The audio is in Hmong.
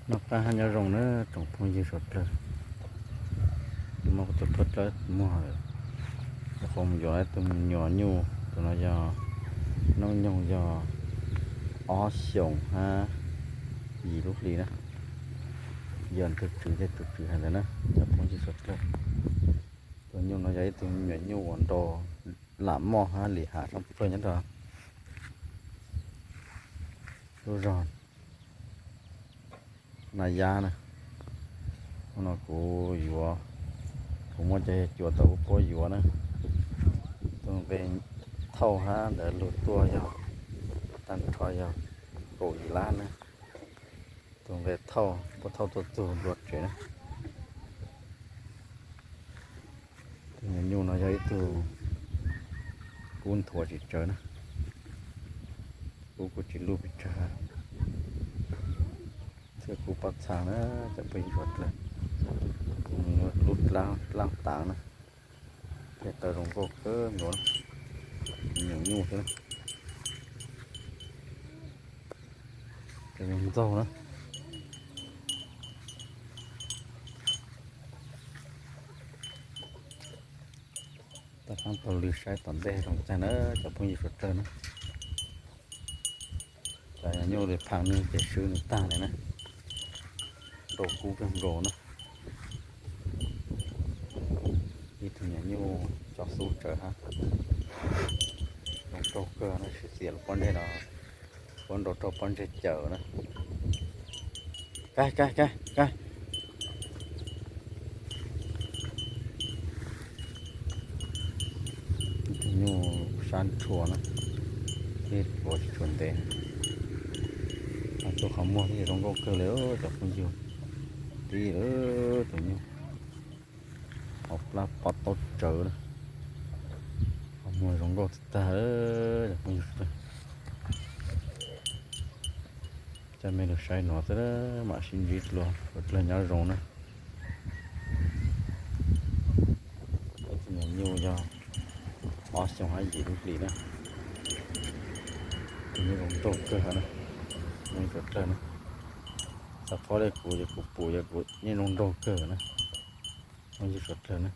Noj qab hab nyob zoo na tsoom phooj ywg suav dlawg. Muaj tus phab dlawb muag lawm, cov qhov mus yuav ib tug me nyuam nyuj, tus no yog noob nyoog yog ob xyoos hab yim lub hli na. Yog tus tswv tej tus tswv hais ntawd na cov phooj ywg suav dlawg. Tus nyuj no yog ib tug me nyuam nyuj uas nrau lam moj hab lim ham tshaj plawg nyob rau lub zog Naj Yab na. Hnub no kuv yuav, kuv muaj cov yawg cuas tau kuv puab yuav na. Tus nqe thauj hab ntawd lug tuaj yog tag nrho yog kaum yim lab na. Tus nqe thauj puab thauj tuaj txug ntua tsev na. Tus nyuj no yog ib tug kub nthuav tsis tsawg na, kub kuj tsis luj pes tsawg, thiab kub pab txha na, cov phooj ywg suav dlawg. Lub dlaab taav na, thiab taw zoo nkauj kawg nkaus, me nyuam nyuj thiab na. Cov nyuj ntxaug na. Tab qaab taug lw saib tom ntej zoo caag na cov phooj ywg suav dlawg na. Cov nyuj li phaam nwg ces swb nwg taag li na, nrau kub kawg nkaus na. Ib tug nyuam nyuj cov xub tsawv hab, zoo nraug kawg na, sib txias lub pob ntseg no, puab nrau raug pob ntseg cawm na. Kaig kaig kaig kaig. Ib tug nyuj sab ntshua na, thiab tuav tsis tshua ntev. Tuaj qhov muag thiab zoo nkauj kawg li cov phooj ywg. Tib lawm tus nyuj, hauv plab pob taub tsawv na, qhov muag zoo nkauj tag tag cov phooj ywg. Coj mej lug saib nuav xwb, mam sib ntsib dlua, suav dlawg nyob zoo na. Ib tug nyuj yog ob xyoos hab yim lub hlis na. Tus nyuj zoo nraug kawg na, suav dlawg na. Txhad phob le kuv ces kuv pum yog kuv nyuj zoo nraug kawg na, phooj ywg suav dlawg na.